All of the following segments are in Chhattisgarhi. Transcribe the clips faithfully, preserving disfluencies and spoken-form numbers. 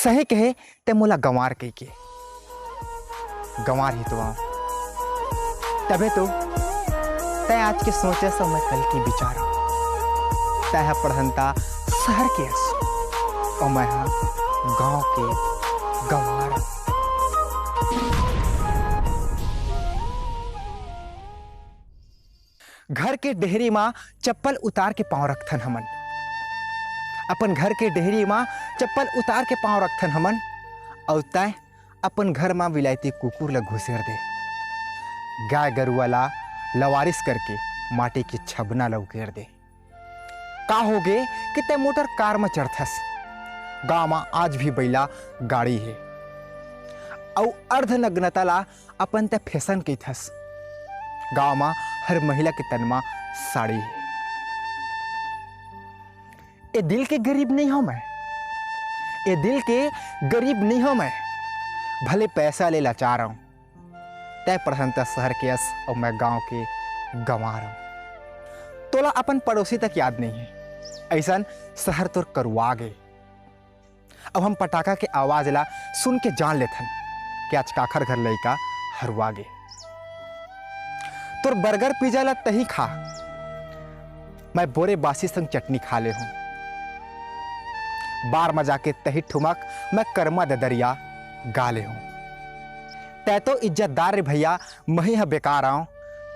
सही कहे, तैं मोला गंवार कहिके। गंवार ही तो आंव। तभे तो तैं आज के सोचस अउ मैं कल के विचारंव। तैं ह पढ़ंता सहर के अस, अउ मैं ह गांव के गंवार अंव। घर के डेहरी म चप्पल उतार के पांव रखथन हमन। अपन घर के डेहरी म चप्पल उतार के पांव रखथन हमन, अउ तैं अपन घर म विलायती कुकुर ल घुसेर दे, गाय गरुवा ल लवारिस करके माटी के छबना ल उकेर दे। का होगे कि तैं मोटर कार म चढ़थस? गांव म आज भी बइला गाड़ी हे, अउ अर्धनग्नता ल अपन तैं फैशन कहिथस। गांव म हर महिला के तन म साड़ी हे। ए दिल के गरीब नइ हंव मैं, ए दिल के गरीब नइ हंव मैं, भले पैसा ले लाचार अंव। तैं पढ़ंता सहर के अस अउ मैं गांव के गंवार अंव। तोला अपन पड़ोसी तक याद नइ हे, अइसन सहर तोर करुआ गे। अब हम पटाखा के आवाज ला सुन के जान लेथन कि आज काखर घर लइका हरुआ गे। तोर burger pizza ला तहीं खा, मैं बोरे बासी संग चटनी खा ले हूं। bar म जाके तहीं ठुमक, मैं करमा ददरिया गा ले हूं। तैं तो इज्जतदार रे भइया, मही ह बेकार अंव।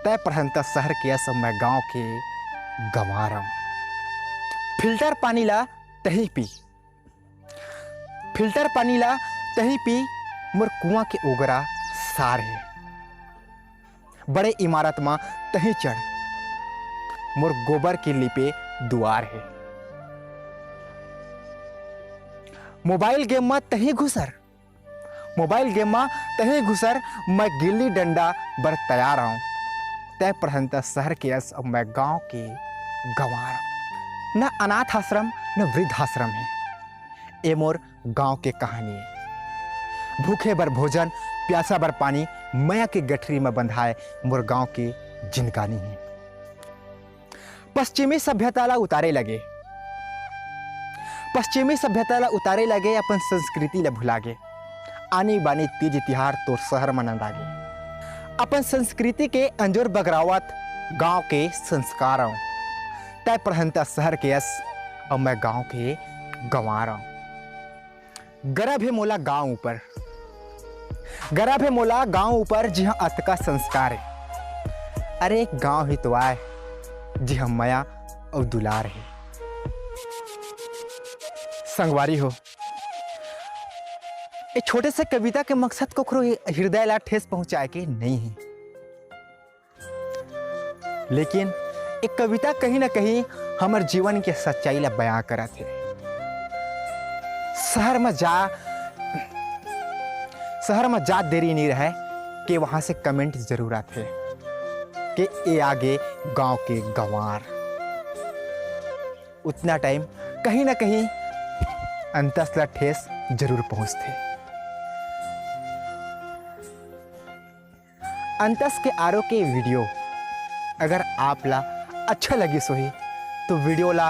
तैं पढ़ंता सहर के अस, मैं गांव के गंवार अंव। Filter पानी ला तहीं पी, filter पानी ला तहीं पी, मोर कुआं के ओगरा सार हे। बड़े इमारत म तहीं चढ़, मोर गोबर के लिपे दुआर हे। Mobile game म तहीं घुसर, mobile game म तहीं घुसर, मैं गिल्ली डंडा बर तैयार अंव। तैं पढ़ंता सहर के अस, अउ मैं गांव के गंवार अंव। न अनाथ आश्रम, न वृद्धाश्रम हे। ए मोर गांव के कहानी हे। भूखे बर भोजन, प्यासा बर पानी, मया के गठरी म बंधाय मोर गांव के जिनगानी हे। पश्चिमी सभ्यता ला उतारे लगे, पश्चिमी सभ्यता ला उतारे लगे, अपन संस्कृति ला भुला गे। आनी बानी तीज तिहार तोर सहर म नंदा गे। अपन संस्कृति के अंजोर बगरावत गांव के संस्कार अंव। तैं पढ़ंता सहर के अस, अउ मैं गांव के गंवार अंव। गरब हे मोला गांव ऊपर, गरब हे मोला गांव ऊपर, जिहां अतका संस्कार हे। अरे, एक गांव ही तो आय, जिहां मया अउ दुलार हे। संगवारी हो, ए छोटे से कविता के मकसद कोखरो हृदय ला ठेस पहुंचाय के नइ हे। लेकिन एक कविता कहीं ना कहीं हमर जीवन के सच्चाई ला बयां करत हे। सहर म जा, सहर म जात देरी नइ रहय के वहां से comment जरूर आथे के ए आगे गांव के गंवार। उतना time कहीं ना कहीं अंतस ला ठेस जरूर पहुंचथे। अंतस के आरो के video अगर आप ला अच्छा लगिस होही तो video ला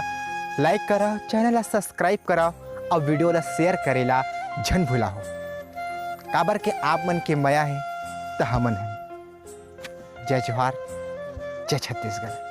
like करा, channel ला subscribe करा अउ video ला share करे ला झन भुलाहो। काबर के आप मन के मया हे त हमन हन। जय जोहार, जय छत्तीसगढ़।